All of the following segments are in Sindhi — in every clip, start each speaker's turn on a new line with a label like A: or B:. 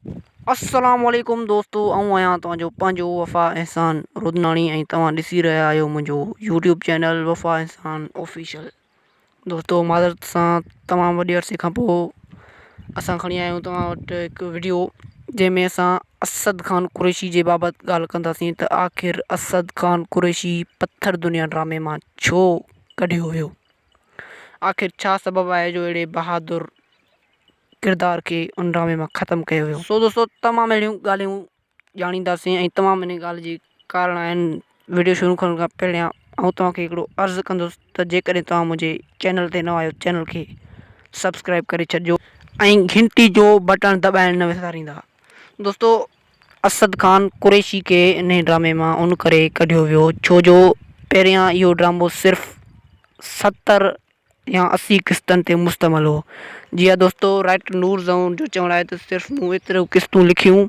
A: السلام عليڪم دوستو آئون آهيان توهان جو پنهنجو وفا احسان رودناڻي ۽ توهان ڏسي رهيا آهيو منهنجو YouTube channel Wafa Ehsan official دوستو معذرت سان تمام وڏي عرصي کان پوء اسان کڻي آيا آهيون توهان وٽ هڪ وڊيو جنهن ۾ اسان اسد خان قريشي جي بابت ڳالهه ڪنداسين ته آخر اسد خان قريشي پٿر دنيا ڊرامي مان ڇو ڪڍيو ويو آخر ڇا سبب آهي جو اهڙي بهادر ڪردار کي ان ڊرامي مان ختم ڪيو ويو. سو دوستو تمام اهڙيون ڳالهيون ڄاڻينداسين ۽ تمام ان ڳالهه جي ڪارڻ آهن وڊيو شروع ڪرڻ کان پهريان آئون توهان کي هڪڙو عرض ڪندس ته جيڪڏهن توهان منهنجي چينل تي نوان آهيو چينل کي سبسڪرائب ڪري ڇڏجو ۽ گهنٽي جو بٽڻ دٻائڻ نه وساريندا دوستو اسد خان قريشي کي انهي ڊرامي مان ان ڪري ڪڍيو ويو ڇو جو پهريان اهو ڊرامو صرف 70 يا 80 قسطن تي مشتمل هو. جي ها دوستو رائيٽر نور زئون جو چوڻ آهي ته صرف مون ايتريون قسطون لکيون.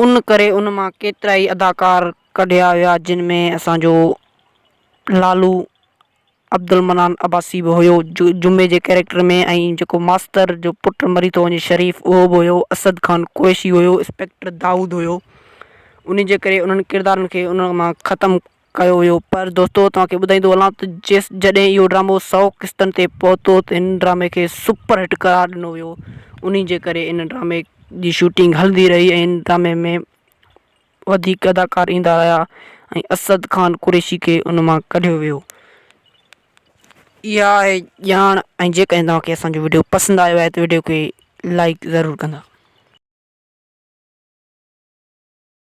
A: ان ڪري ان مان ڪيترائي اداڪار ڪڍيا ويا جن ۾ اسان جو لالو عبدالمنان عباسي به هيو جمعي جي ڪيريڪٽر ۾ ۽ جيڪو ماستر جو پٽ مري ٿو وڃي شريف اهو به هيو اسد خان قريشي هيو انسپيڪٽر دائود هيو انهي جي ڪري انهن ڪردارن کي ان مان ختم ڪيو ويو پر دوستو توهان کي ٻڌائيندو هلان ته جيس جڏهن اهو ڊرامو سئو قسطن تي پهتو ته ان ڊرامي کي سپر هٽ قرار ڏنو ويو انهي جي ڪري ان ڊرامي جي شوٽنگ هلندي رهي ۽ ان ڊرامي ۾ وڌيڪ اداڪار ايندا رهيا ۽ اسد خان قريشي کي ان مان ڪڍيو ويو. اها آهي ڄاڻ ۽ جيڪڏهن توهان کي اسان جو وڊيو پسند آيو آهي ته وڊيو کي لائيڪ ضرور ڪندا.